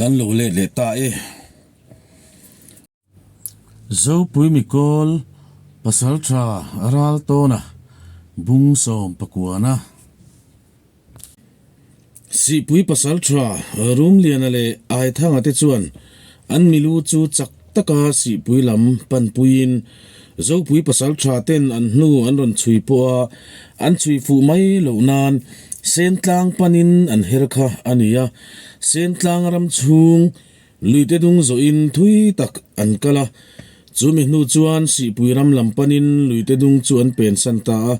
Kan lo let leh ta e. Zopui Mikawl Pasaltha Raltawna Bung Sawm Pakuana. Sihpui Pasaltha Rumliana leh Aithanga te chuan an milu chu chak taka Sihpui lam panpuiin Zopui Pasaltha ten an hnu an rawn chhui pawh a, an chhui fuh mai loh nan Sentlang panin an her kha a ni a. Sentlang ram chhung luite dung zawhin thui tak an kal a, chumi hnu chuan Sihpui ram lam panin luite dung chu an pensan ta a.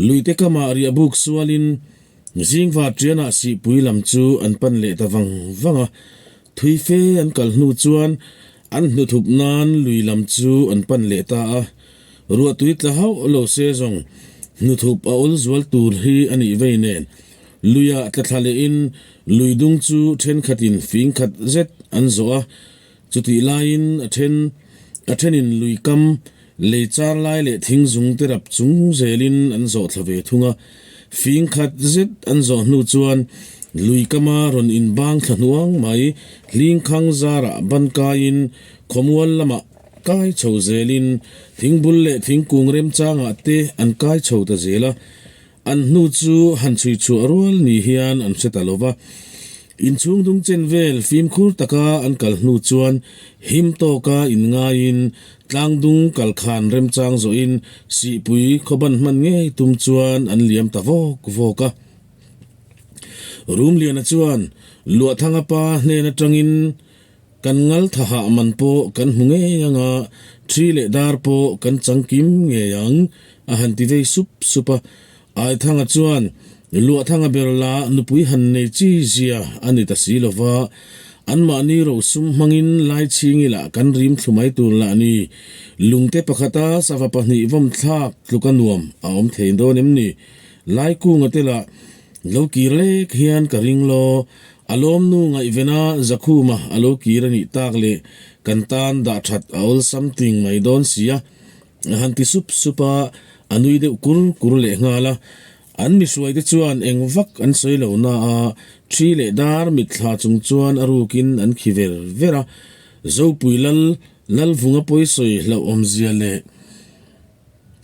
Luite kamah riahbuk sualin zingva ṭianah Sihpui lam chu an pan leh ta vang vang a. Thui fe an kal hnu chuan an hnuthup nan lui lam chu an pan leh ta a. Ruahtui tla hauh lo se zawng hnuthup a awl zual tur hi a nih vei nen luiah tla thla lehin lui dung chu ṭhenkhatin fing khat zet an zawh a. Chutih laiin a then a thenin lui kam, lei char lai leh thing zung te rap chung zelin an zawh thla ve thung a. Fing khat zet an zawh hnu chuan lui kama rawn inbang thla hnuang mai hling khang zarah ban kaiin khawmual lamah kai chho zelin thingbul leh thingkung remchangah te an kai chho ta zel a. An hnu chu han chhui chhuah rual ni hian an hre ta lo va. Inchhung dung chen vel fimkhur taka an kal hnu chuan him tawka inngaiin tlang dung kal khan remchang zawhin Sihpui khawban hman ngei tum chuan an liam ta vawk vawk a. Rumliana chuan Luahthanga pa hnen atangin Kan ngal thahah man pawh kan hmu ngei ang a, thi leh dar pawh kan changkim ngei ang, a han ti vei sup sup a. Aithanga chuan, Luahthanga ber la nupui han nei chi zia a ni ta si lo va, anmahni rosum hmangin Laichhingi lah kan rim thlu mai tur lah ni, lungte pakhata sava pahnih vawm thlak tluka nuam a awm thei dawn em ni? Laikunga te lah lo kir lek hian ka ring law, A lawmnu ngaihvena Zakhuma a lo kir a nih tak leh kan tan dah that a awlsam ting mai dawn sia, a han ti sup sup a, a nui deuh kur kur leh nghal a. An mihruaite chuan eng vak an sawi lo na a, thi leh dar mitthla chung chuan a rukin an khi ver ver a. Zopui lal Lalvunga pawisawi hlauhawmzia leh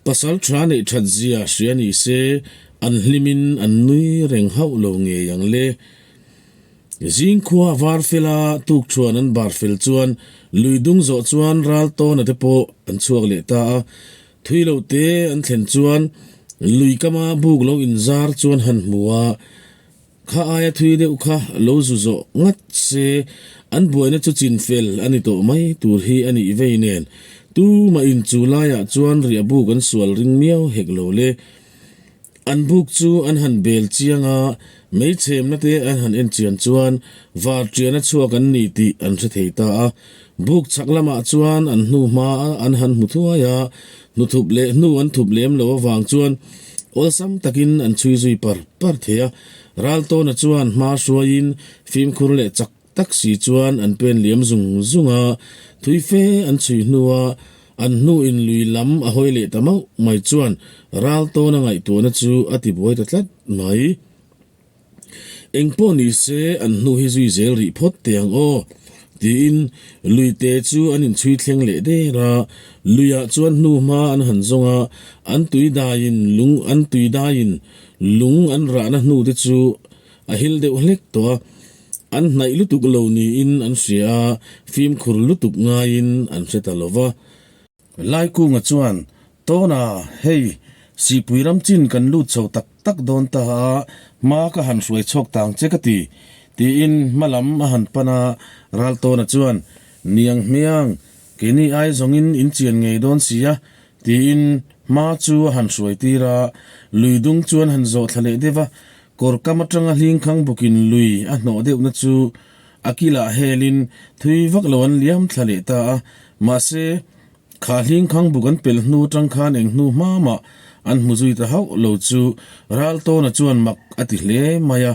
Pasal tha neih that zia hria ni se, an hlimin an nui reng hauh lo ngei ang le. Zingkhua var fela tukṭhuan an bar fel chuan lui dung zawh chuan ral tawna te pawh an chhuak leh ta a. Thui lo te an thlen chuan lui kama buk lo inzar chuan han hmu a. Kha aia thui deuh kha lo zu zawh ngat se, an buaina chu chin fel a ni tawh mai tur hi a nih vei nen, tumah in chu laiah chuan riah buk an sual ring miau hek lo le. An buk chu an han bel chiang a, meichhemna te an han en chian chuan varṭiana chhuak an ni tih an hre thei ta a. Buk chhak lamah chuan an hnu hma an han hmu thuai a, hnuthup leh hnu an thup lem lo avang chuan awlsam takin an chhui zui par par thei a. Raltawna chuan hma hruaiin fimkhur leh chak tak si chuan an pen liam zung zung a, thui fe an chhui hnua an hnu in lui lam a hawi leh ta mauh mai chuan Raltawna ngaihtuahna chu a tibuai ta tlat mai. Eng pawh ni se an hnu hi zui zel rih phawt teh ang aw, tiin luite chu an inchhui thleng leh der a. Luiah chuan hnu hma an han zawng a, an tui daiin lung an tui daiin lung an rahna hnu te chu a hil deuh hlek tawh a. An hnaih lutuk lo niin an hria a, fimkhur lutuk ngaiin an hre ta lo va. Laikunga chuan, Tawna, hei, Sihpui ram chin kan lut chho tak tak dawn ta a, hma ka han hruai chhawk tang che ka ti, tiin hma lam a han pan a. Raltawna chuan, Niang hmiang, keini ai zawngin in chian ngei dawn si a, tiin hma chu a han hruai tir a. Lui dung chuan han zawh thla leh deuh a, kawr kam atanga hlingkhang bawkin lui a hnawh deuhna chu A kilah helin thui vak lo an liam thla leh ta a, mahse, kha hlingkhang buk an pel hnu atang khan eng hnu hma mah an hmu zui ta hauh lo chu Raltawna chuan mak a ti hle mai a.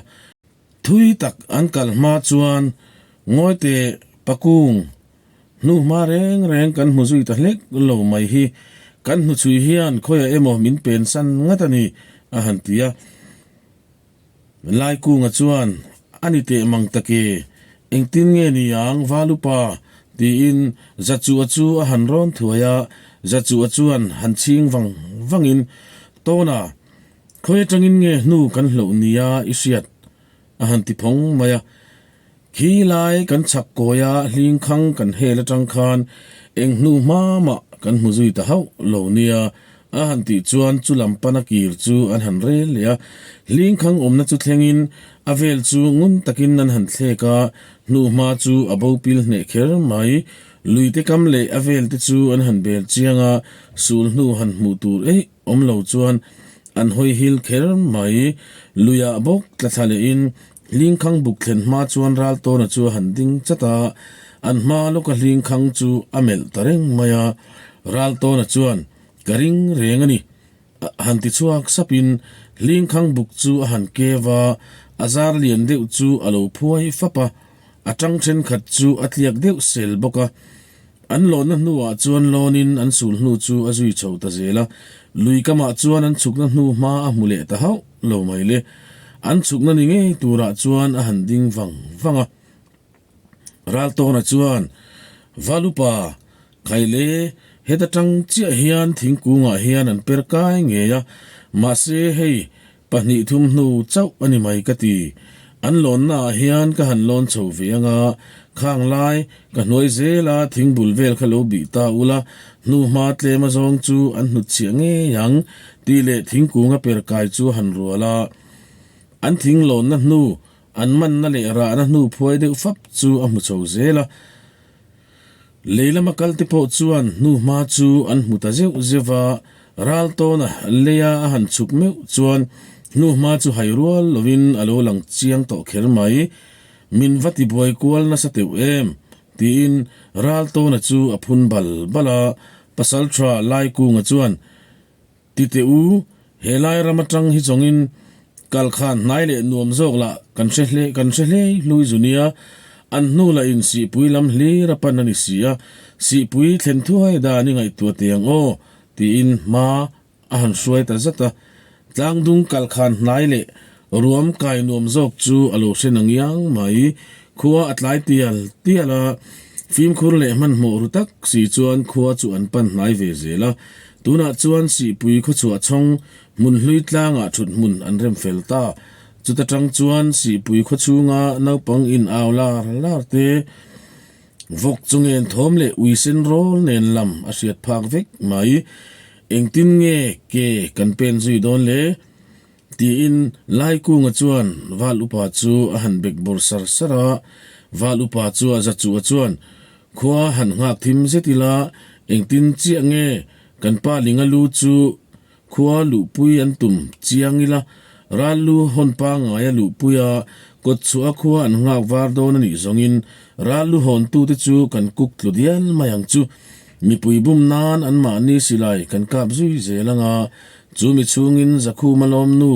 Thui tak an kal hma chuan Ngawite Pakung hnu hma reng reng kan hmu zui ta hlek lo mai hi kan hnuchhui hian khawiah emaw min pensan ngat a ni a han ti a. Laikunga chuan, A ni teh mang tak e, Engtin nge ni ang Valupa? tiin Zachua chu a han rawn thuai a, Zachua chuan han chhing vang vangin, Tawna, khawi atangin nge hnu kan hloh nia i hriat? a han ti phawng mai a. Khi lai kan chhak kawia hling khang kan hel atang khan eng hnu hma mah kan hmu zui ta hauh lo nia a han tih chuan chu lam pana kir chu an han rel leh a. Hling khang awmna chu thlengin a vel chu ngun takin an han thlek a, hnu hma chu a bo pil hneh kher mai. Luite kam leh a vel te chu an han bel chiang a, sul hnu han hmuh tur eih awm lo chuan an hawi hil kher mai. Luiah bawk tla thla lehin Hlingkhang buk thlen hma chuan Raltawna chu a han ding chat a, an hma lawka Hlingkhang chu a melh ta reng mai a. Raltawna chuan, Ka ring reng a ni, a han ti chhuak sapin Hlingkhang buk chu a han kev a, a zar lian deuh chu a lo phuai fap a, a tang thenkhat chu a tliak deuh sel bawk a. An lawnna hnuah chuan lawnin an sul hnu chu a zui chho ta zel a, lui kamah chuan an chhukna hnu hma a hmu leh ta hauh lo mai le. An chhukna ni ngei turah chuan a han ding vang vang a. Raltawna chuan, Valupa, Khaile, heta tang chiah hian thingkungah hian an per kai ngei a, mahse hei Pahnih thum hnu chauh a ni mai ka ti. An lawnna ah hian ka han lawn chho ve anga, khang lai ka hnuai zela thingbul vel kha lo bih ta ula, hnu hma tlem a zawng chu an hnut chhiah ngei ang tih leh thingkung a per kai chu a han rual a. An thing lawnna hnu, an manna leh rahna hnu phuai deuh fap chu a hmu chho zel a. Lei lama kalte pawh chuan hnuhma chu an hmu ta zeuh zeuh a, ral tawna leia a han chhuk meuh chuan hnuhma chu hai rual lovin a lo lang chiang tawh kher mai. Min va ti buai kual nasa teuh em? tiin ral tawna chu a phun bal bal a, Pasalṭha Laikunga chuan, Ti teh u, he lai ram atang hi chawngin kal khan hnai leh nuam zawk lah kan hre hle kan hre hlei hlui zu nia, an hnu lah in sihpui lam hlir a pan a ni si a, sihpui thlen thuai dan i ngaihtuah teh ang aw, tiin hma a han hruai ta zat a. Tlangdung kal khan hnai leh ruam kai nuam zawk chu a lo hre nang iang mai, khua a tlai tial tial a, fimkhur leh hmanhmawh ru tak si chuan khua chu an pan hnai ve zel a. Tunah chuan Sihpui khawchhuah chhawng hmun hlui tlangah thut hmun an rem fel ta. Chuta tang chuan Sihpui khawchhunga naupang in au lar lar te, vawk chu ngen thawm leh ui sen rawl nen lam a hriat phak vek mai. Engtin nge ke kan pen zui dawn le? Tiin Laikunga chuan Val Upa chu a han bek bawr sar sar a. Val Upa chu a Zachuha chuan, Khua han nghak thim zet ila, engtin chiah nge kan pa Linga lu chu khua luhpui an tum chiang ila, ral lu hawn pangaia luhpui a, kawt chhuah a khua an nghak var dawn a nih zawngin ral lu hawn tute chu kan kuk tlu dial mai ang chu. Mipui bum nan anmahni silai kan kap zui zel anga, Chu mi chhungin Zakhuma lawmnu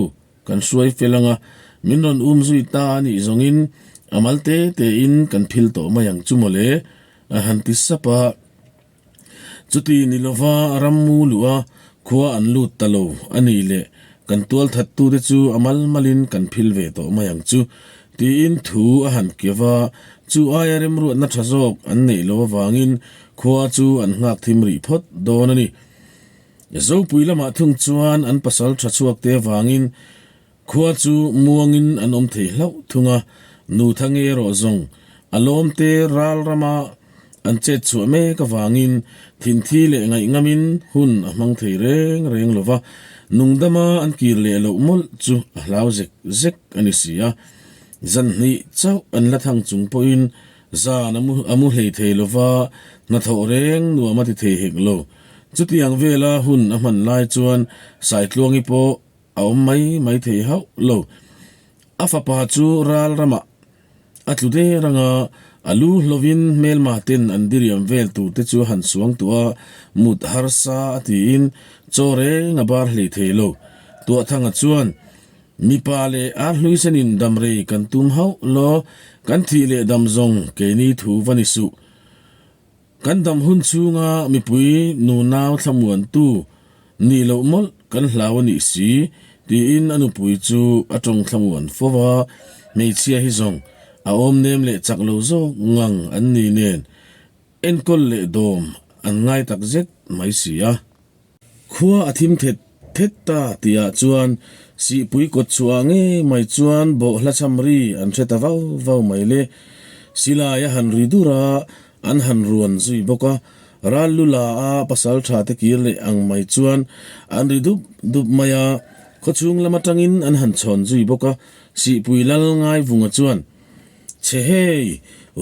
kan hruai fel anga, min rawn um zui ta a nih zawngin a mal te tein kan phil tawh mai ang chu mawle, a han ti sap a. Chuti ni lova ram mu luh a, khua an lut ta lo a nih leh kan tualthat tute chu a mal malin kan phil ve tawh mai ang chu, tiin thu a han keuh a. Chu aia remruatna tha zawk an neih loh avangin khua chu an nghak thim rih phawt dawn a ni. Zopui lamah thung chuan an pasal tha chhuak te avangin khua chu muangin an awm thei hlauh thung a, nu Thangi erawh zawng a lawm te ral rama an chet chhuah mek avangin thinthi leh ngaihngam-in hun a hmang thei reng reng lo va, nungdama an kir leh loh mawlh chu a hlau zek zek a ni si a. Zan hnih chauh an la thang chung pawhin zan a mu hlei thei lo va, hnathawh reng nuam a ti thei hek lo. Chutiang vela hun a hman lai chuan Saitluangi pawh a awm mai mai thei hauh lo. A fapa chu ral ramah a tlu der anga a lu hlovin hmelma ten an diriam vel tur te chu a han suang tuah a, mut harsa a tiin chaw reng a bar hlei thei lo. Tuahthanga chuan, Mipa leh ar hluisenin damrei kan tum hauh lo, kan thih leh dam zawng keini thu va ni suh. Kan dam hun chhunga mipui nunau thlamuantu nih loh mawlh kan hlau a nih si, tiin a nupui chu a tawng thlamuan fo va, hmeichhia hi zawng. A awm nem leh chak lo zawk ngang an ni nen enkawl leh dawm an ngai tak zet mai si a. Khua a thim thet thet ta tihah chuan Sihpui kawt chhuah ngei mai chuan bawhhla cham ri an hre ta vau vau mai le. Silai a han ri dur a, an han ruan zui bawk a. Ral lu la a pasal tha te kir leh ang mai chuan an ri dup dup mai a, khawchhung lam atangin an han chhawn zui bawk a. Sihpui lal Ngaivunga chuan, Che hei,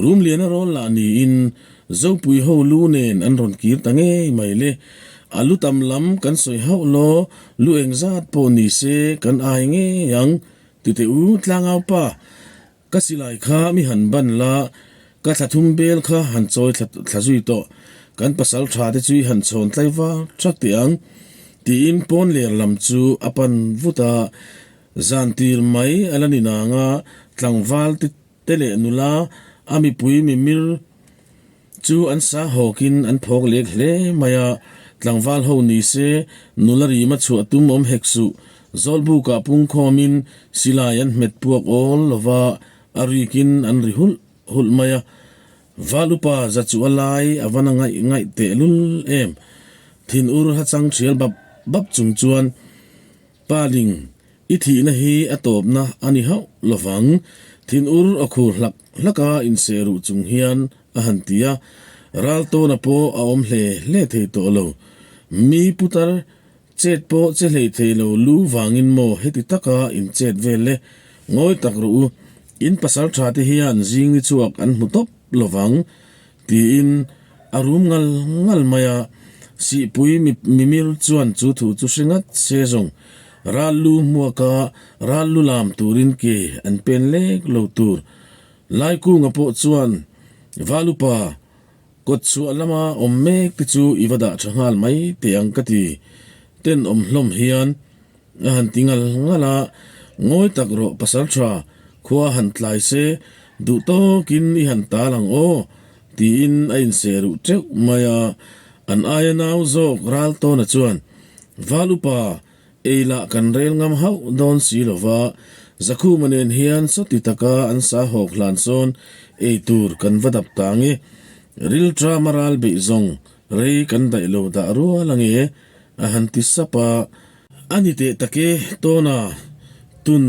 Rumliana rawl lah niin Zopui ho lu nen an rawn kir ta ngei mai le. A lu tam lam kan sawi hauh law, lu engzat pawh ni se kan ai ngei ang. Titeh u Tlangau pa, ka silai kha mi han ban la, ka thla thum bel kha han chawi thla zui tawh. Kan pasal tha te chu i han chhawn tlai var thak teh ang, tiin pawn ler lam chu a pan vut a. Zan tir mai a la ni nang a, tlangval te leh nula a mipui mimir chu an sa hawkin an phawk lek hle mai a, tlangval ho ni se nula rima chhuah tum awm hek suh, Zawlbukah pungkhawmin silai an hmet puak awl lova a rikin an ri hulh hulh mai a, Val upa za chu a lai a va na ngaih ngaih tehlul em, thin ur ha chang thial bap bap chung chuan. Paling, i thihna hi a tawpna a ni hauh lovang, thinur a khur hlak hlak a inseh ruh chung hian a han ti a, Raltawna pawh a awm hle hle thei tawh lo. Mi putar chet pawh che hlei thei lo lu vangin maw heti taka in chet vel le? Ngawi tak rawh u, in pasal tha te hian zing ni chhuak an hmu tawp lovang, Tiin a rum ngal ngal mai a, Sihpui mimir chuan chu thu chu hre ngat se zawng ral lu hmuaka ral lu lam turin ke an pen lek lo tur. Laikunga pawh chuan Valupa kawt chhuah lama awm mek te chu i va dah tha nghal mai teh ang ka ti. Tenawm hlawm hian A han ti ngal ngal a, Ngawi tak rawh pasal tha, khua han tlai se, duh tawkin i han tal ang aw, tiin a inseh ruh teuh mai a. An aia nau zawk Raltawna chuan, Val upa, ei lah kan rel ngam hauh dawn si lo va, Zakhuma nen hian sawti taka an sa hawk hlan sawn ei tur kan va dap ta nge, rilṭama ral beih zawng rei kan daih lo dah rual ange, A han ti sap a. A ni teh tak e, Tawna, tun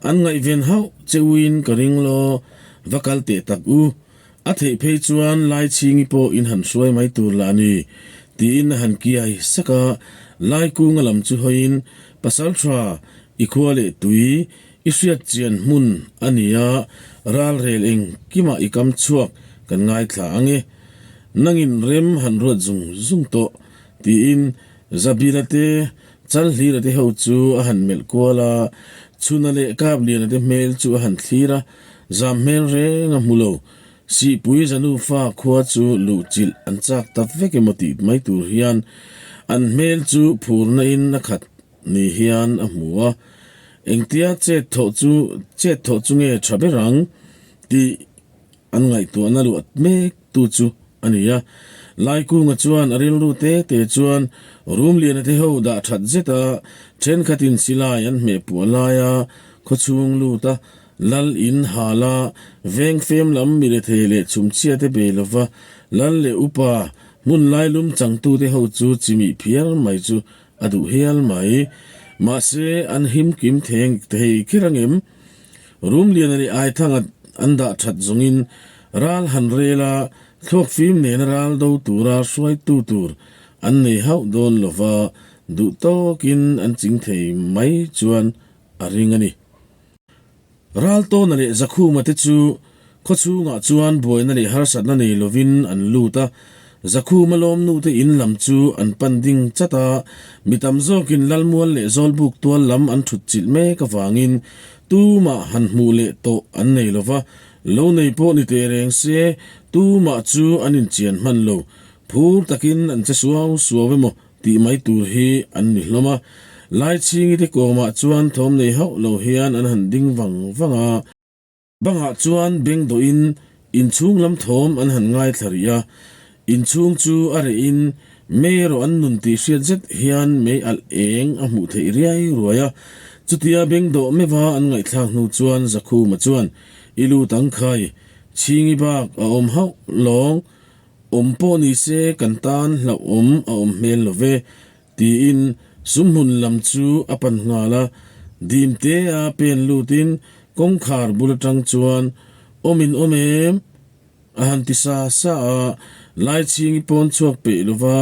an ngaihven hauh che uin ka ring law, va kal teh tak u. A theih phei chuan Laichhingi pawh in han hruai mai tur lah a ni, tiin a han kiai sak a. Laikunga lam chu hawiin, Pasal tha, i khua leh tui, i hriat chian hmun a ni a, ralrel engkimah i kam chhuak kan ngaithla ang e. Nangin rem han ruat zung zung tawh. Tiin Zabila te, Chalhlira te ho chu a han melh kual a, Chhuna leh Kapliana te hmel chu a han thlir a, zam hmel reng a hmu lo. Sihpui Zanufa khua chu luhchilh an chak ta vek emaw tih mai tur hian an hmel chu phurna in a khat ni hian a hmu a, engtia chet thawh chu chet thawh chu nge tha ber ang tih an ngaihtuahna luah mek tu chu a ni a. Laikunga chuan a rilru te te chuan Rumliana te ho dah that zet a, thenkhatin silai an hmeh puah lai a, khawchhung lut a, lal in hal a, veng fem lam mi rethei leh chhumchhia te bei lova lal leh upa hmun lailum changtute ho chu chimih phiar mai chu a duh hial mai. Mahse an him kim thei kher angem? Rumliana leh Aithanga an dah that zawngin ral han rel a, thluak fim nena ral do tura hruaitu tur an nei hauh dawn lova, duh tawkin an ching thei mai chuan a ring a ni. Raltawna leh Zakhuma te chu Khawchhungah chuan buaina leh harsatna nei lovin an lut a, Zakhuma lawmnute in lam chu an pan ding chat a, mi tam zawkin Lalmual leh Zawlbuk tual lam an thut chilh mek avangin tumah han hmuh leh tawh an nei lo va, lo nei pawh ni teh reng se tumah chu an inchian hman lo, phur takin an che suau suau emaw tih mai tur hi an ni hlawm a. Laichhingite kawmah chuan thawm nei hauh lo hian an han ding vang vang a. Bangah chuan beng dawhin inchhung lam thawm an han ngaithla rih a, inchhung chu a rehin mei erawh an nun tih hriat zet hian mei alh eng a hmuh theih riai ruai a. Chutia beng dawh meuha an ngaihthlak hnu chuan Zakhuma chuan, I lut ang khai, chhingi bak a awm hauh lawng, awm pawh ni se kan tan hlauhawm a awm hmel lo ve, tiin sumhmun lam chu a pan nghal a. Dimtea pen lutin kawngkhar bul atang chuan, Awm in awm em? A han ti sa sa a, Laichhingi pawn chhuak peih lova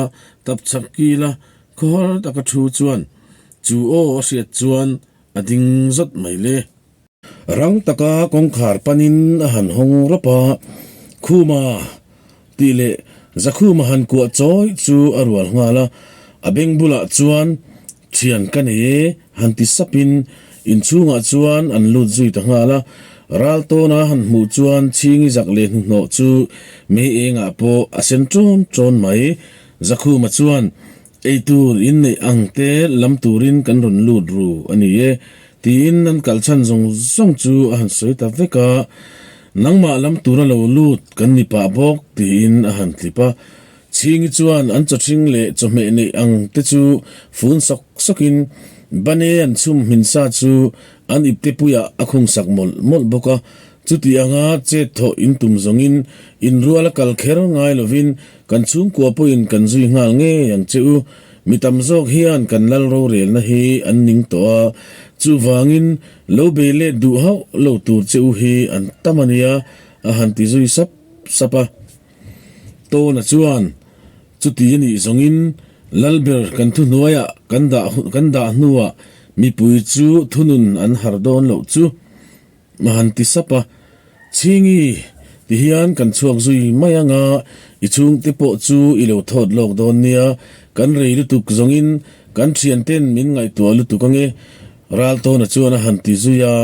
tap chak kila khawhar taka thu chuan chu aw a hriat chuan a ding zawt mai le. Rang taka kawngkhar panin a han hawng rawp a, Khuma tih leh Zakhuma han kuah chawi chu a rual nghal a, a beng bulah chuan Thian ka nei e, han ti sapin inchhungah chuan an lut zui ta nghal a. Ral tawna han hmuh chuan chhingi zak leh hnuhnawh chu mei engah pawh a sen ṭawn ṭawn mai. Zakhuma chuan, Eitur in neih ang te lam turin kan rawn lut ru a ni e, tiin an kal chhan zawng zawng chu a han sawi ta vek a. Nangmah lam tura lo lut kan ni pah bawk, tiin a han tlip a. Chhingi chuan an chawthring leh chawhmeh neih ang te chu fun sawk sawkin Bane an chhum hmin sa chu an ipte puiah a khung sak mawlh mawlh bawk a. Chuti anga chet thawh in tum zawngin inrual a kal kher ngai lovin kan chhungkua pawhin kan zui nghal ngei ang che u. Mi tam zawk hian kan lal rorelna hi an ning tawh a, chuvangin lo bei let duh hauh lo tur che u hi an tam a nia, a han ti zui sap sap a. Tawna chuan, Chuti a nih zawngin Lalber kan thuhnuaiah kan dah kan dah hnuah mipui chu thunun an har dawn loh chu a han ti sap a. Chhingi, tihian kan chhuak zui mai anga i chhungte pawh chu i lo thawt lawk dawn nia, kan rei lutuk zawngin kan thianten min ngaihtuah lutuk ange, Raltawna chuan a han ti zui a,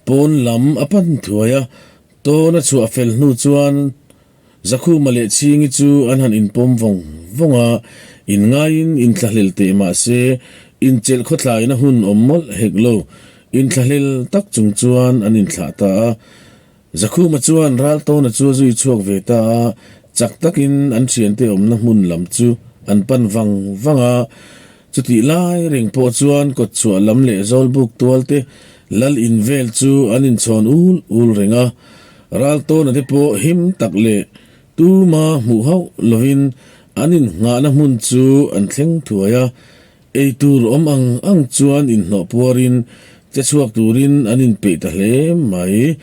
pawn lam a pan thuai a. Tawn a chhuah fel hnu chuan Zakhuma leh Chhingi chu an han inpawm vawng vawng a, inngaiin inthlahlel teh mah se inchelh khawtlaina hun awm mawlh hek lo, inthlahlel tak chung chuan an inthlah ta a. Zakhuma chuan Raltawna chu a zui chhuak ve ta a, chak takin an thiante awmna hmun lam chu an pan vang vang a. Chutih lai reng pawh chuan kawtchhuah lam leh zawlbuk tual te lal in vel chu an inchhawn ul ul reng a, Raltawna te pawh him tak leh tuma hmuh hauh lovin an innghahna hmun chu an thleng thuai a, eitur awm ang ang chuan inhnawh puarin che chhuak turin an inpeih ta hle mai.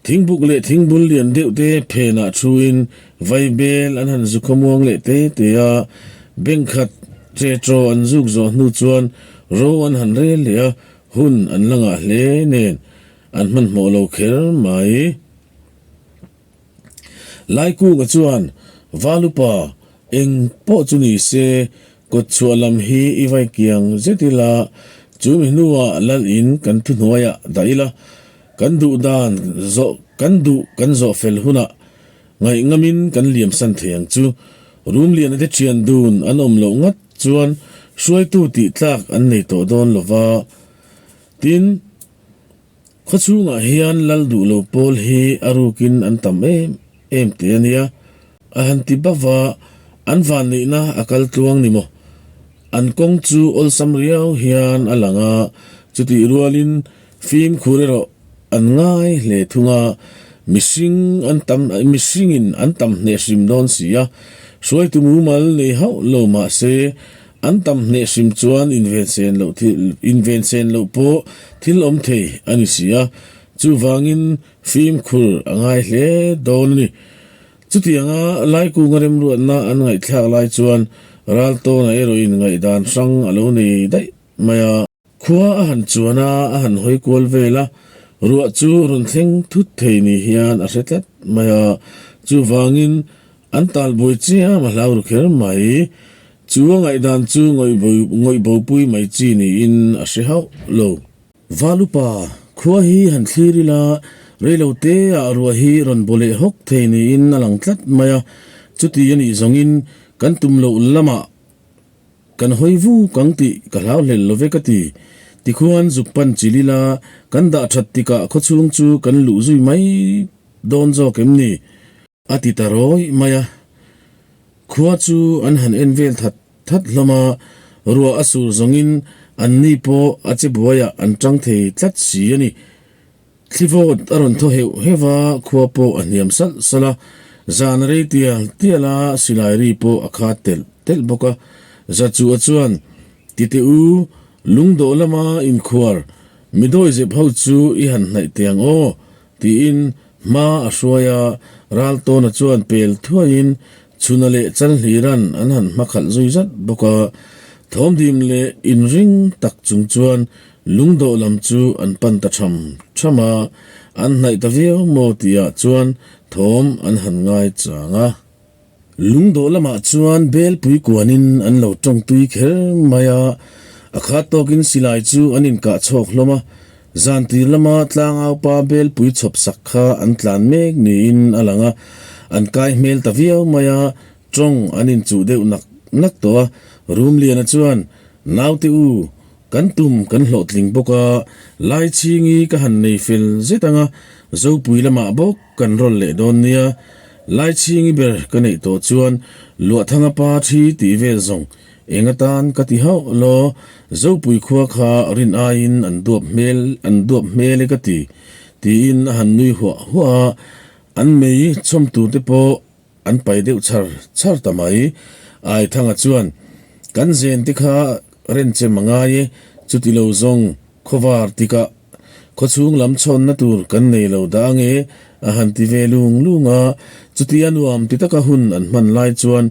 Thingbuk leh thingbul lian deuh te phenah thuin vaibel an han zu khawmuang leh te te a, bank khat che chaw an zuk zawh hnu chuan ro an han rel leh a, hun an la ngah hle nen an hmanhmawh lo kher mai. Laikunga chuan Valupa eng pawh chu ni se kawtchhuah lam hi i vai kiang zet ila, chu mi hnuah lal in kan thuhnuaiah dah ila, Kan duh dan zawh kan duh kan zawh fel hunah ngaihngamin kan liam san thei ang chu. Rumliana te thian dun an awm loh ngat chuan hruaitu tih tlak an nei tawh dawn lo va. Tin, khawchhungah hian lal duh lo pawl hi a rukin an tam em em teh a nia. A han ti bauh va, an vanneihna a kal tluang ni maw? An kawng chu awlsam riau hian a lang a, chutih rualin Fimkhur erawh an ngai hle thung a, mihring an tam mihringin an tam hneh hrim dawn si a, hruaitu mumal nei hauh lo mah se an tam hneh hrim chuan invensen loh thil invensen loh pawh thil awm thei a ni si a, chuvangin fimkhur a ngai hle dawn a ni. Chutianga Laikunga remruatna an ngaihthlak lai chuan Raltawna erawhin ngaihdan hrang a lo nei daih mai a. Khua a han chuan a, a han hawi kual vel a, ruah chu rawn thleng thut thei ni hian a hre tlat mai a, chuvangin an talbuai chiam a hlau ru kher mai. Chu a ngaihdan chu ngawih bopui mai chi niin a hre hauh lo. Valupa, khua hi han thlir ila, reilo te ah ruah hi rawn baw leh hawk thei niin a lang tlat mai a, chuti a nih zawngin kan tum loh lamah Kan hawi vuk ang tih ka hlau hlel lo ve ka ti. Tikhuan zuk pan chil ila, kan dah that tikah khawchhung chu kan luh zui mai dawn zawk em ni? A ti ta rawih mai a. Khua chu an han en vel that that hlawm a, ruah a sur zawngin an ni pawh a che buaiah an tang thei tlat si a ni. Thlivawt a rawn thaw heuh heuh a, khua pawh a hniam salh salh a, zan a rei tial tial a, silai ri pawh a khat telh telh bawk a. Zachuha chuan, Tite u, lungdawh lama inkhuar, mi dawizep ho chu i han hnaih teh ang aw, tiin hma a hruai a, Raltawna chuan pel thuaiin Chhuna leh Chalhliran an han hmakhalh zui zat bawk a, thawmdim leh inring tak chung chuan lungdawh lam chu an pan ta tham tham a, an hnaih ta viau maw tihah chuan thawm an han ngai chang a. Lungdawh lamah chuan belpui kuanin an lo tawng tui kher mai a, a khat tawkin silai chu an inkah chhawk hlawm a, zan tir lama tlangaupa belpui chhawp sak kha an tlan mek niin a lang a, an kai hmel ta viau mai a, tawng an inchuh deuh nak nak tawh a, Rumliana chuan, Naute u, kan tum kan hlawhtling bawk a, Laichhingi ka han nei fel zet ang a, Zopui lamah bawk kan rawl leh dawn nia, Laichhingi ber ka neih tawh chuan Luahthanga pa thi tih vel zawng eng atan ka ti hauh law, Zopui khua kha rin aiin an duap hmel an duap hmel e ka ti, tiin a han nui huah huah a, an mei chhawm tur te pawh an pai deuh char char ta mai. Aithanga chuan, Kan zen te kha renchem a ngai e, chuti lo zawng khawvar tikah khawchhung lam chhawnna tur kan nei lo dah ange, a han ti ve lung lung a. Chutia nuam ti taka hun an hman lai chuan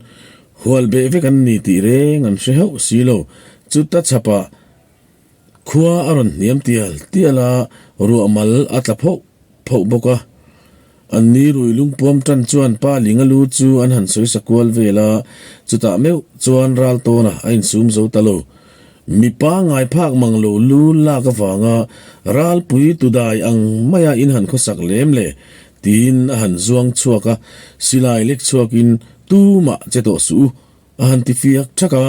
hual beh vek an ni tih reng an hre hauh si lo. Chuta chhapah khua a rawn hniam tial tial a, ruah mal a tla phoh phoh bawk a. An ni rui lungpuam tan chuan pa Linga lu chu an han sawi sa kual vel a, chutah meuh chuan ral tawna a insum zo ta lo. Mipa ngai phak mang lo lu lak avanga ralpui tudai ang maia in han khawsak lem le tiin a han zuang chhuak a, silai lek chhuakin tumah che tawh suh u A han ti fiak thak a,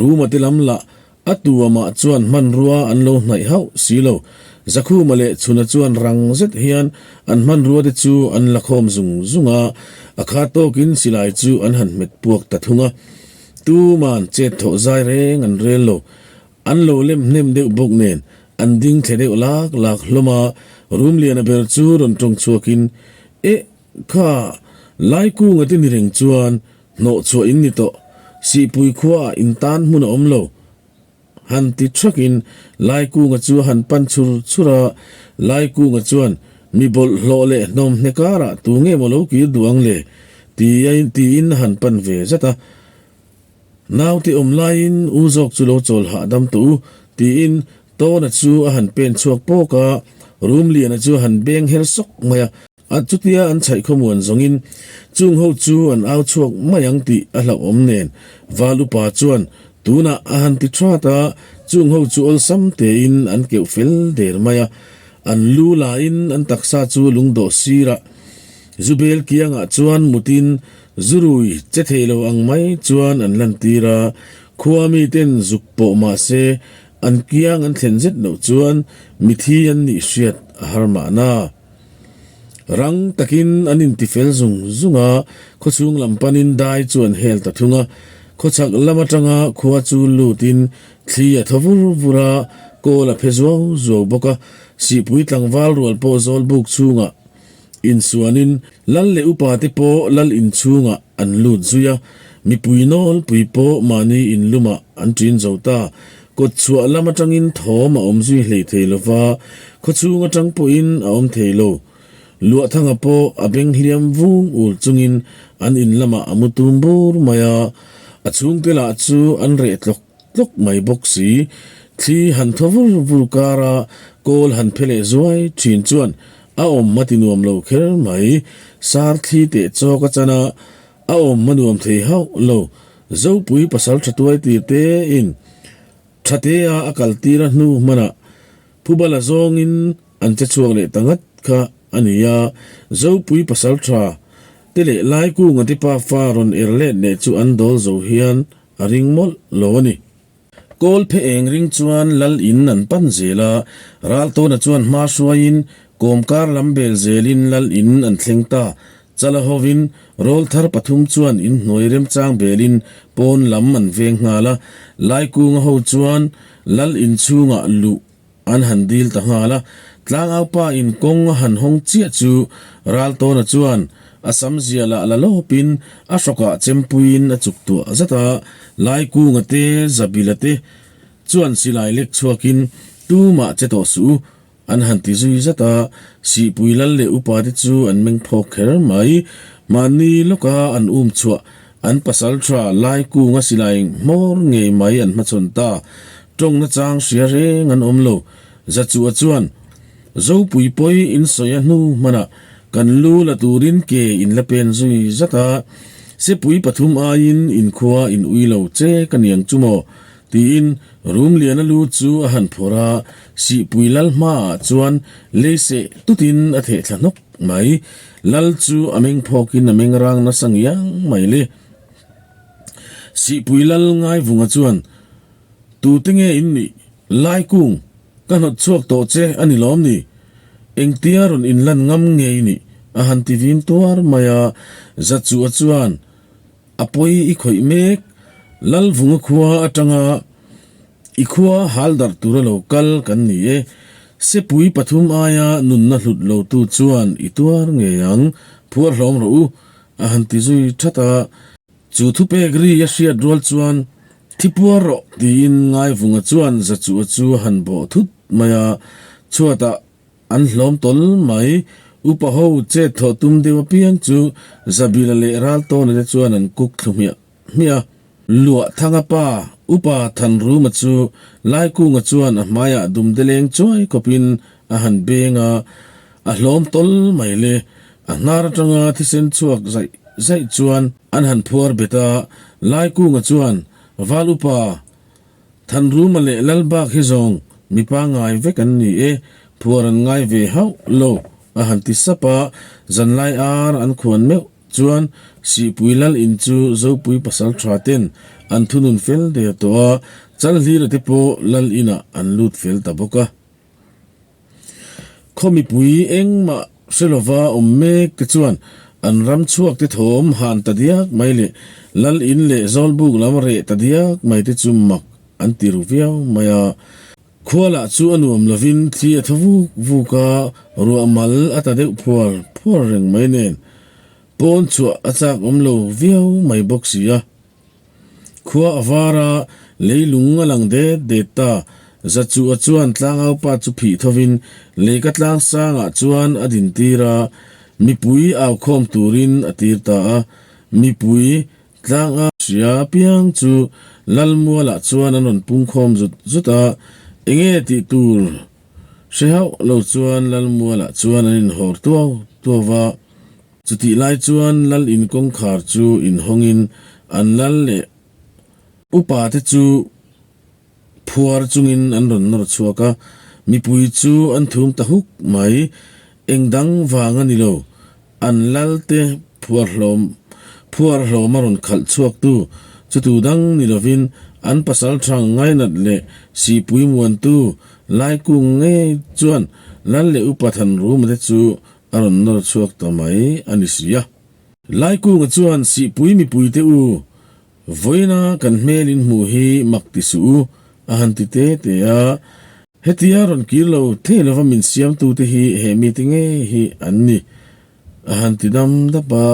Ruma te lam lah a tu amah chuan hmanrua an lo hnaih hauh si lo. Zakhuma leh Chhuna chuan rang zet hian an hmanrua te chu an la khawm zung zung a, a khat tawkin silai chu an han hmet puak ta thung a. Tuman chet thawh zai reng an rel lo. An lo lem hnem deuh bawk nen an ding thle deuh lak lak hlawm a, Rumliana ber chu rawn tawng chhuakin, Eh! Kha, Laikunga te ni reng chuan Hnawh chhuah in ni tawh, Sihpui khuaah in tan hmun a awm lo. Han ti thakin Laikunga chu a han pan chhur chhur a, Laikunga chuan mi bawlhhlawh leh hnawmhne karah tu nge maw lo kir duh ang le? tiin a han pan ve zat a. Naute awm laiin u zawk chu lo chawl hahdam tawh u, tiin Tawna chu a han pen chhuak pawk a, Rumliana chu a han beng her sawk mai a. A chutia an chhaih khawmuan zawngin chung ho chu an au chhuak mai ang tih a hlauhawm nen Val upa chuan tunah a han ti that a, chung ho chu awlsam tein an keuh fel der mai a, an lu lain an taksa chu lungdawh sirah Zubel kiangah chuan mutin zurui che thei lo ang mai chuan an lantir a, khua miten zuk pawh mahse an kiang an thlen zet loh chuan mithi an nih hriat a har mahna. Rang takin an intifel zung zung a, khawchhung lam panin dai chu an hel ta thung a. Khawchhak lam atanga khua chu lutin thli a thaw vur vur a, kawl a phe zuau zuau bawk a. Sihpui tlangval rual pawh zawl buk chhungah insuanin lal leh upa te pawh lal inchhungah an lut zui a, mipui nawlpui pawh mahni inlumah an ṭin zo ta. Kawt chhuah lam atangin thawm a awm zui hlei thei lo va, khawchhung atang pawhin a awm thei lo. Luahthanga pawh a beng hliam vung ul chungin an in lamah a mu tum bur mai a, a chhungte lah chu an reh tlawk tlawk mai bawk si. Thli han thaw vur vur kara kawl han phe leh zuai thin chuan a awm a ti nuam lo kher mai. Sar thli teh chawk a chan a, a awm a nuam thei hauh lo. Zopui pasal tha tuai tir te in tha te a a kal tir a hnu hmanah Phubala zawngin an che chhuak leh ta ngat kha a ni a, Zopui pasal tha te leh Laikunga te pafa rawn er let leh chu an dawl zo hian a ring mawlh lo a ni. Kawl phe eng ring chuan lal in an pan zel a, Raltawna chuan hma hruaiin kawmkar lam bel zelin lal in an thleng ta. Chala hovin rawlthar pathum chuan inhnuai remchang belin pawn lam an veng nghal a, Laikunga ho chuan lal inchhungah luh an han dil ta nghal a. Tlangaupa in kawng a han hawng chiah chu Raltawna chuan a sam zia lah la lawpin a hrawkah chempuiin a chuk tuah zat a, Laikunga te, Zabila te chuan silai lek chhuakin tumah che tawh suh u An han ti zui zat a, Sihpui lal leh upa te chu an meng phawk kher mai. Mahni lawka an um chhuah, an pasal tha lai kunga silai hmawr ngei mai an hmachhawn ta. Tawng nachang hria reng an awm lo. Zachua chuan, Zopui pawi in sawi a hnu hmanah kan lu la turin ke in la pen zui zat a, Sepui pathum aiin inkhua in ui lo che ka niang chu maw? Tiin Rumliana lu chu a han phawrh a, Sihpui lal hmaah chuan lei seh tutin a theh thla hnawk mai. Lal chu a meng phawkin a meng rang nasa ngiang mai le. Sihpui lal Ngaivunga chuan, Tute nge in nih? Laikung, ka hnawt chhuak tawh che a ni lawm ni? Engtia rawn inlan ngam nge i nih? a han ti vin tuar mai a. Zachuha chuan, A pawi i khawih mek, Lalvunga khua atanga i khua hal darh tura lo kal kan ni e. Sepui pathum aia nunna hlut lotu chuan i tuar ngei ang, phuar hlawm rawh u, a han ti zui that a. Chu thupek ri a hriat rual chuan, Thi puar rawh, tiin Ngaivunga chuan Zachuha chu a han bawh thut mai a, chhuatah An hlawm tawl mai. Upa ho chet thawh tum deuh apiang chu Zabila leh Raltawna te chuan an kuk thlu hmiah hmiah a. Luah Thanga pa, Upa Thanruma chu Laikunga chuan a hmaiah dumde leng chuai khawpin a han beng a, a hlawm tawl mai le. A hnar atanga thisen chhuak zaih zaih chuan an han phuar bet a, Laikunga chuan, Val Upa, Thanruma leh Lalbak hi zawng mi pangngai vek an ni e, phuar an ngai ve hauh lo, a han ti sap a, zanlai ar an khuan meuh chuan Sihpui Lal in chu Zopui pasal tha ten an thunun fel der tawh a, Chalhlira te pawh Lal inah an lut fel ta bawk a. Khaw mipui engmah hre lova awm mek te chuan an ram chhuak te thawm han ta diak mai leh lal in leh zawlbuk lam reh ta diak mai te chu mak an ti ru viau mai a. Khua lah chu a nuam lovin thli a thaw vuk vuk a, ruah mal a ta deuh phuar phuar reng mai nen pawn chhuah a chak awm lo viau mai bawk si a. Khua a var a, leilung a lang det det ta. Zachuha chuan tlangaupa chu phih thovin leika tlang sangah chuan a din tir a, mipui au khawm turin a tir ta a. Mipui tlangau hria piang chu Lalmualah chuan an rawn pung khawm zut zut a, enge tih tur hre hauh lo chuan Lalmualah chuan an inhawr tuau tuau va. Chutih lai chuan lal in kawngkhar chu inhawngin an lal leh upa te chu phuar chungin an rawn nawr chhuak a, mipui chu an thum ta huk mai. Eng dang vang a ni lo, an lal te phuar hlawm phuar hlawm a rawn khalh chhuak tu chu tu dang ni lovin an pasal thang ngainat leh sihpui muantu Laikung ngei chuan lal leh upa Thanruma te chu A rawn nawr chhuak ta mai a ni si a. Laikunga chuan Sihpui mipuite u, vawiina kan hmel in hmuh hi mak ti suh u, a han ti te te a. Hetia rawn kir lo thei lova min siamtute hi he mite ngei hi an ni, a han ti dam dap a.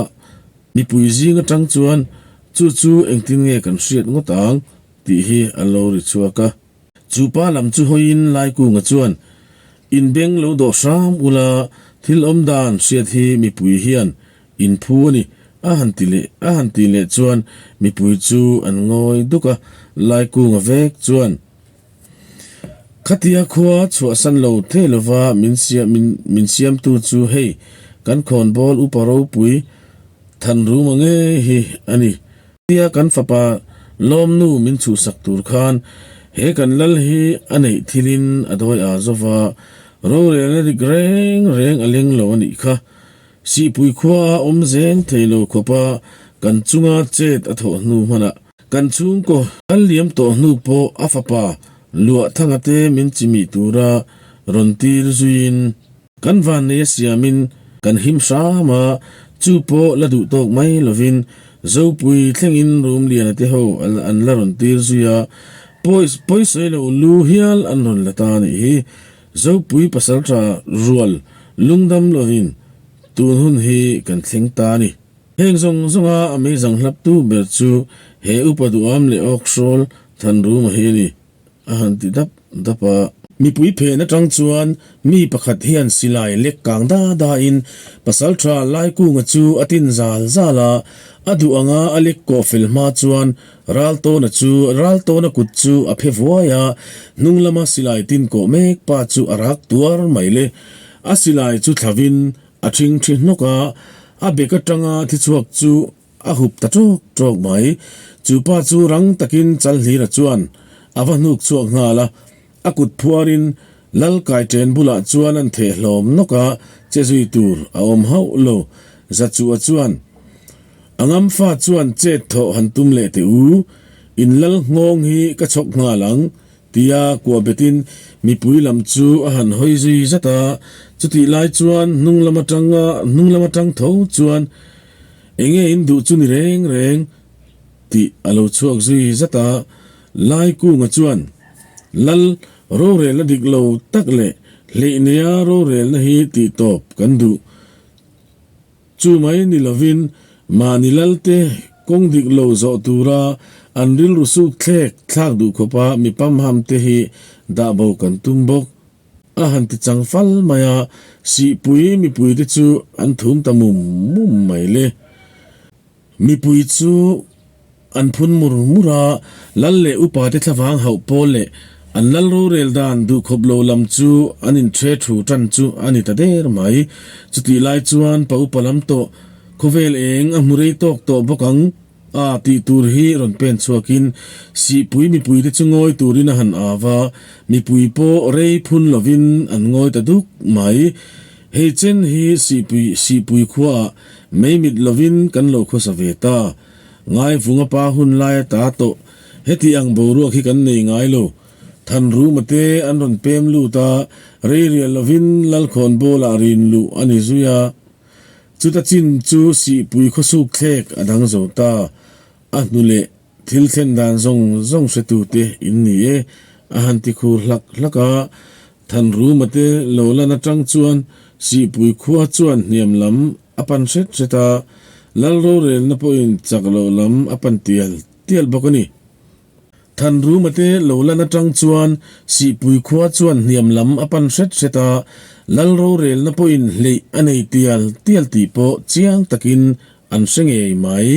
Mipui zing atang chuan chu chu engtin nge kan hriat ngawt ang tih hi an lo ri chhuak a. Chu pa lam chu hawiin Laikunga chuan, In beng lo dawh hram ula, thil awm dan hriat hi mipui hian in phu a ni, a han ti leh a han ti leh chuan mipui chu an ngawi duk a, Laikunga vek chuan, Khatia khua chhuahsan lo thei lova min siam min siamtu chu hei kan khawnbawl upa ropui Thanruma ngei hi a ni. Tia kan fapa lawmnu min chhuhsak tur khan he kan lal hi a neih thilin a dawi a zova, rorelna dik reng reng a leng lo a nih kha. Sihpui khua a awm zel thei lo khawpa kan chunga chet a thawh hnu hmanah kan chhungkaw kal liam tawh hnu pawh a fapa Luahthanga te min chimih tura rawn tir zuiin, Kan vannei a siamin kan him hram a, chu pawh la duh tawk mai lovin Zopui thlengin Rumliana te ho an la rawn tir zui a, pawi sawi lo lu hial an rawn la ta a nih hi. Zopui pasalṭha rual lungdam lovin tun hun hi kan thleng ta a ni. Heng zawng zawnga a meizang hlaptu ber chu he upa duham leh awkhrawl Thanruma hi a ni. A han ti dap dap a. Mipui phen atang chuan mi pakhat hian silai lek kang da da in pasaltha Laikunga chu a tin zal zal a, a duh anga a lek kawh fel hma chuan Raltawna chu Raltawna kut chu a phe vuai a, hnung lama silai tin kawh mek pa chu a rak tuar mai le. A silai chu thlavin a thing thi hnawk a, a bek atanga thi chhuak chu A hup ta ṭawk ṭawk mai. Chu pa chu rang takin Chalhlira chuan a va hnuk chhuak nghal a, a kut phuarin Lal Kaiṭen bulah chuan an theh hlawm nawk a, che zui tur a awm hauh lo. Zachuha chuan, A ngamfa chuan chet thawh han tum leh teh u, in Lal nghawng hi ka chhawk nghal ang, tia kuah betin mipui lam chu a han hawi zui zat a. Chutih lai chuan hnung lam aṭanga hnung lam aṭang tho chuan, Enge in duh chu ni reng reng tih a lo chhuak zui zat a, Laikunga chuan Lal rorelna dik lo tak leh hleihneia rorelna hi tih tawp kan duh. Chu mai ni lovin mahni Lalte kawng dik lo zawh tura an rilru suk thlek thlak duh khawpa mi pamham te hi dah bo kan tum bawk. A han ti chang fal mai a, Sihpui mipuite chu an thum ta mum mum mai le. Mipui chu an phun mur mur a, Lal leh upate thlavang hauh pawl leh an lal rorel dan duhkhawp lo lam chu an inṭhe thu ṭan chu a ni ta der mai. Chutih lai chuan pa upa lam tawh khawvel eng a hmu rei tawk tawh bawk ang. A tih tur hi rawn pen chhuakin Sihpui mipuite chu ngawi turin a han av a, mipui pawh rei phun lovin an ngawi ta duk mai. Hei chen hi Sihpui Sihpui khuaah mei mit lovin kan lo khawsa ve ta. Ngaivunga pa hun lai a ta tawh. Heti ang boruak hi kan nei ngai lo. Thanruma te an rawn pem lut a, rei rial lovin Lalkhawnbawlah rin luh a ni zui a. Chuta chin chu Sihpui khawsuk thlek a dang zo ta. A hnu leh thil thlen dan zawng zawng hretute in ni e, a han ti khur hlak hlak a. Thanruma te lo lan atang chuan Sihpui khua chuan hniam lam a pan hret hret a, Lal rorelna pawhin chak loh lam a pan tial tial bawk a ni. Thanruma te lo lan atang chuan Sihpui khua chuan hniam lam a pan hret hret a, Lal rorelna pawhin hleih a nei tial tial tih pawh chiang takin an hre ngei mai.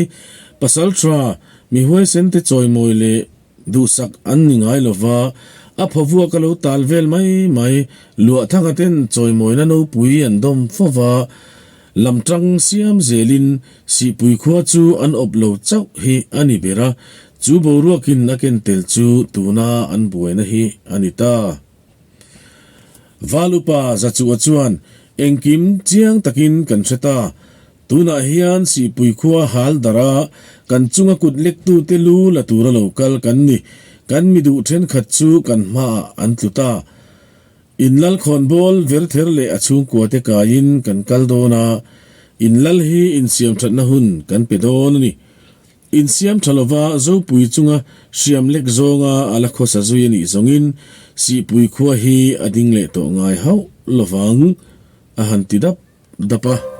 Pasalṭha, mi huaisen te chawimawi leh duhsak an ni ngai lova, a phavuak a lo tal vel mai mai, Luahthanga ten chawimawina nopui an dawm fo va, Lam tang siam zelin Sihpui khua chu an awp lo chauh hi a ni ber a, chu boruakin a ken tel chu tuna an buaina hi a ni ta. Val upa Zachuha chuan engkim chiang takin kan hre ta. Tunah hian Sihpui khua hal darh a, kan chunga kut lektute lu la tura lo kal kan ni. Kan mi duh thenkhat chu kan hmaah an tlu ta. In lal khawnbawl verther leh a chhungkuate kaiin kan kal dawn a, in lal hi insiamthatna hun kan pe dawn a ni. Insiamtha lova Zopui chunga hriam lek zawnga a la khawsa zui a nih zawngin Sihpui khua hi a ding leh tawh ngai hauh lovang, a han ti dap dap a.